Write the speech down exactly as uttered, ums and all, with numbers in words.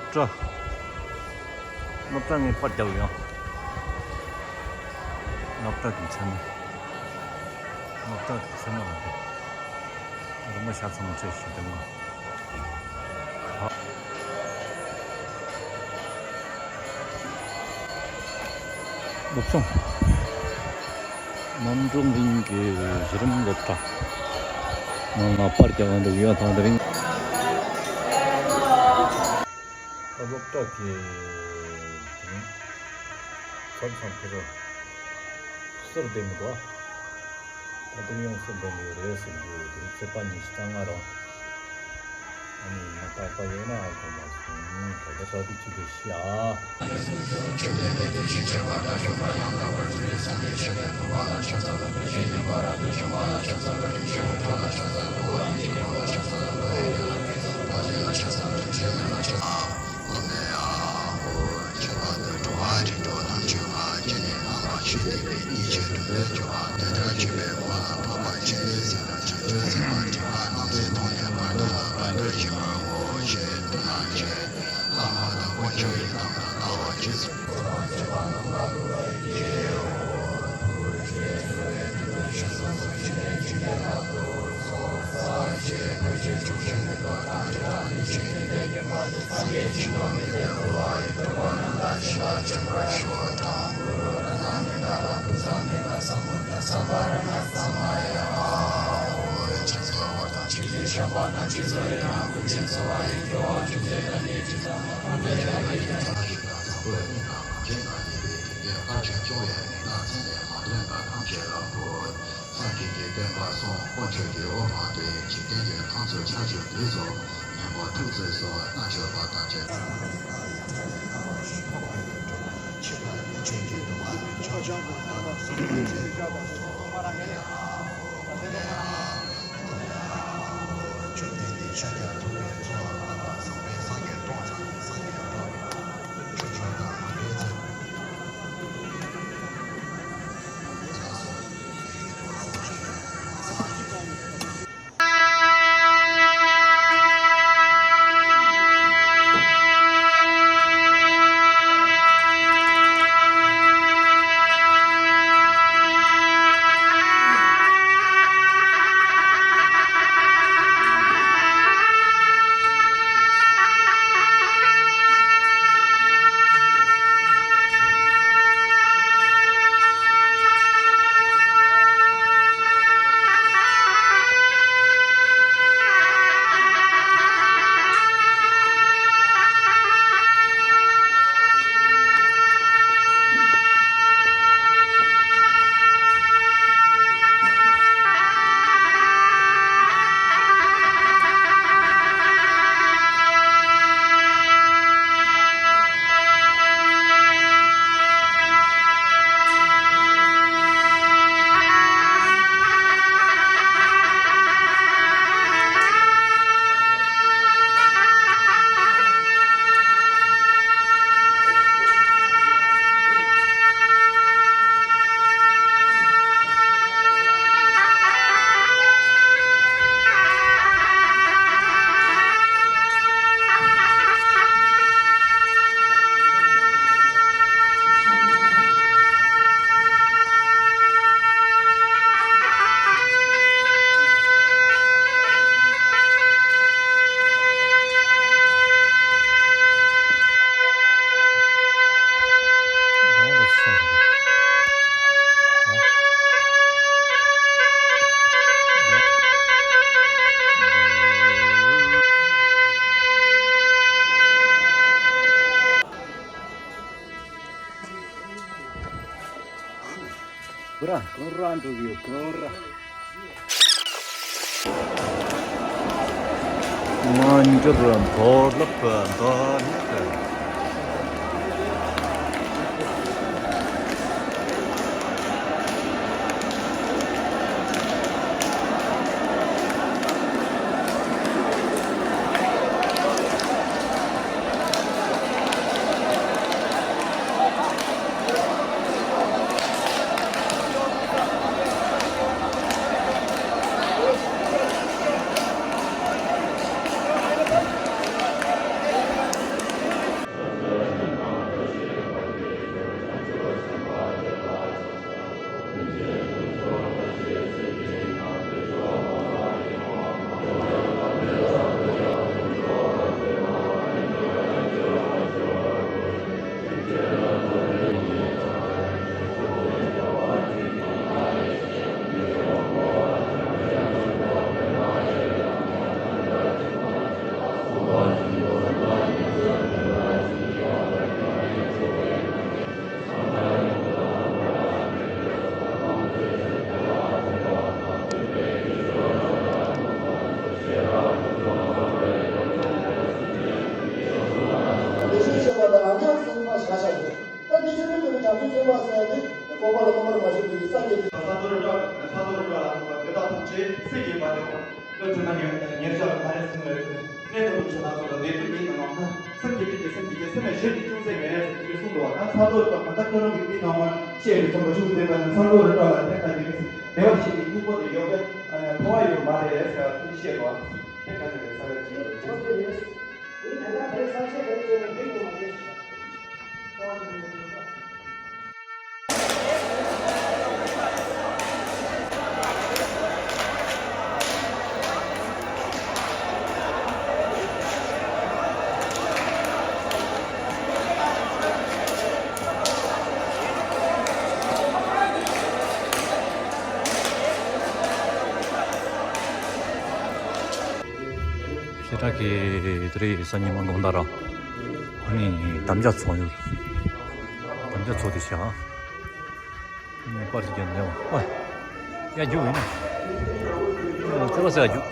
སློབ་གྲྭ། སློབ་གྲྭ་ངས་པར་རྒྱབ་ཡོང་། སློབ་གྲྭ་གི་མཚན་མོ། སློབ་གྲྭ་གི་མཚན་མོ་ལ་འདུག་རི་མོ་ཤ་ཚ་མོ་ཁྲེ་ཞིག་དེ་མོ། སློབ་ཆུང་། རྣམ་གྲོལ་གླིང་གི་གཞི་རིམ་སློབ་གྲྭ་ནང་ལ་པར་རྒྱག་ག་འགྲོ་གི་ཡོད། ད་དེ་རིང་སློབ་གྲྭ་གི་དེ་རིང་ཚང་ཚང་ཕེ་རོ་ཟུར་ལྡན་མི་འདུག་ད་དུང་ཡང་ཟུར་ལྡན་མི་རེད་ཟེར་རྒྱུ་དེ་རིང་ཚེས་པ་ཉི་ཤུ་རྩ་ལྔ་རང་། ཨ་ནི་ང་རྟག་པ་ཡོད་ན་ཨ་གོ་མ་སོང་། ད་ལྟ་ད་དུ་ཅི་འདྲ་ཤི་ཨ། སངས་རྒྱས་ཀྱི་བསྟན་པ་སྲུང་། དཀོན་མཆོག་གི་དབུ་འཕང་བསྟོད། འཇིག་རྟེན་གྱི་ཁམས་སུ་ཁྱབ་བཞིན་དུ་གསུངས། མཉན་པ་ཐུགས་བརྩེས་སོ། སྣ་ཆོས་པ་དང་བཅས། ཀོ་ར་ཀོ་ར་འགྲོ་གི་ཡོད། ཀོ་ར། སྔ་འགྱུར་མཐོ་སློབ་མདོ་སྨད། སེམས་ཀྱི་མ་འདྲ་བ། བློ་གྲོས་མ་ཉེར་ཉེར་ཤར་མ་རེད་གསུངས་རེད། གནས་ཐོབ་ལུགས་ཤེས་ལ་སོགས་ལ་བདེ་སྡུག་གཉིས་དང་ནང་ཁ་སེམས་ཀྱི་སྟེང་གི་སེམས་ཀྱི་རྒྱལ་སེམས་ལ་ཞེན་ཅུང་ཟད་མེད་ཟེར་གྱི་གསུངས་འདུག་ད་ཚ་ལོ་དང་མ་ད་ཀ་རོང་གི་མི་ནང་མ་བཤད་པའི་ཚོགས་པ་ཆུང་ལྡན་པ་ནི་ཚ་ལོ་རི་བྲག་ལ་ཐེག་པ་ཉིད་ཀྱི་བདེ་བ་ཞིག་གི་སྙིང་པོ་དེ་ཡོད་པས་ཐོ་བ་ཡོད་མ་རེད་ཟེར་བ་དེ་བཤད་འདུག་དེ་ག་ནས་རེད་ས་རེད་ཅེས། ཞེ་དྲག་གི་དེ་རིང་སང་ཉིན་མ་དགོང་དག་ར། ཨ་ནི་དམ་བཅའ་ཚོགས་ཡོད། དམ་བཅའ་ཚོགས་དེ་བྱ། ཨ་ནི་པར་ཞིག་རྒྱབ་ནས་ཨ། ཡ་རྒྱུག་ཡིན་ན། ཨ་ཙེ་བ་ཟེར་ཡ་རྒྱུག